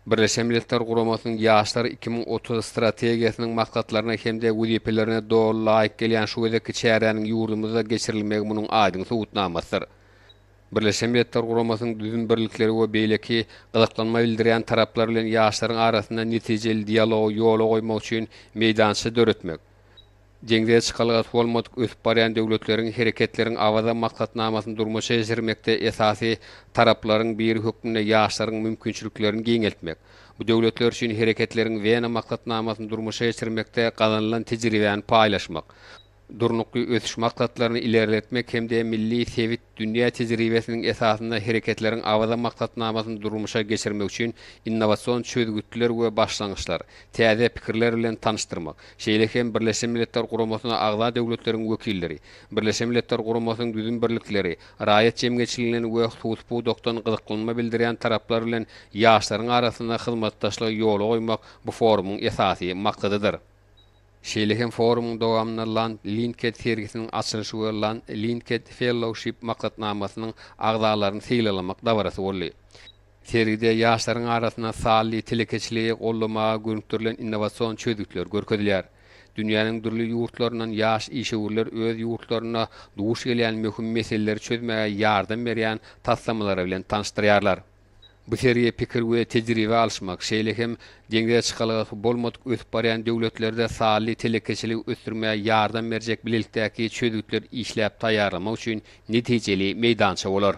Birleşen Milletler Guramasynyň Ýaşlar 2030 strategiýasynyň maksatlaryna hem-de wezipelerine doly laýyk gelýän şu gezekki çäräniň ýurdumyzda geçirilmegi munuň aýdyň subutnamasydyr. Birleşen Milletler Guramasynyň düzüm birlikleri we beýleki gyzyklanma bildirýän taraplar bilen ýaşlaryň arasynda netijeli dialogy ýola goýmak üçin meýdança döretmek, Deňze çykalgasy bolmadyk ösüp barýan döwletleriň Hereketleriň Awaza maksatnamasyny durmuşa geçirmekde esasy taraplaryň biri hökmünde ýaşlaryň mümkinçiliklerini giňeltmek, bu döwletler üçin Hereketleriň Wena maksatnamasyny durmuşa geçirmekde gazanylan tejribäni paýlaşmak, Durnukly ösüş maksatlaryny ilerletmek hem-de milli, sebit, dünýä tejribesiniň esasynda Hereketleriň Awaza maksatnamasyny durmuşa geçirmek üçin innowasion çözgütler we başlangyçlar, täze pikirler bilen tanyşdyrmak, şeýle hem Birleşen Milletler Guramasyna agza döwletleriň wekilleri, Birleşen Milletler Guramasynyň düzüm birlikleri, raýat jemgyýetçiliginden we hususy pudakdan gyzyklanma bildirýän taraplar bilen ýaşlaryň arasynda hyzmatdaşlygy ýola goýmak bu forumyň esasy maksadydyr. Şeýle hem forumyň dowamynda Land Linked sergisiniň açylyşy we Land Linked Fellowship maksatnamasynyň agzalaryny sylaglamak dabarasy boldy. Sergide ýaşlaryň arasynda sanly telekeçiligi goldamaga gönükdirilen innowasion çözgütler görkezilýär. Dünýäniň dürli ýurtlaryndan ýaş işewürler öz ýurtlarynda duş gelýän möhüm meseleleri çözmäge ýardam berýän taslamalary bilen tanyşdyrýarlar. Bu sergi pikir we tejribe alyşmak, şeýle hem deňze çykalgasy bolmadyk ösüp barýan döwletlerde sanly telekeçiligi ösdürmäge ýardam berjek bilelikdäki çözgütleri işläp taýýarlamak üçin netijeli meýdança bolar.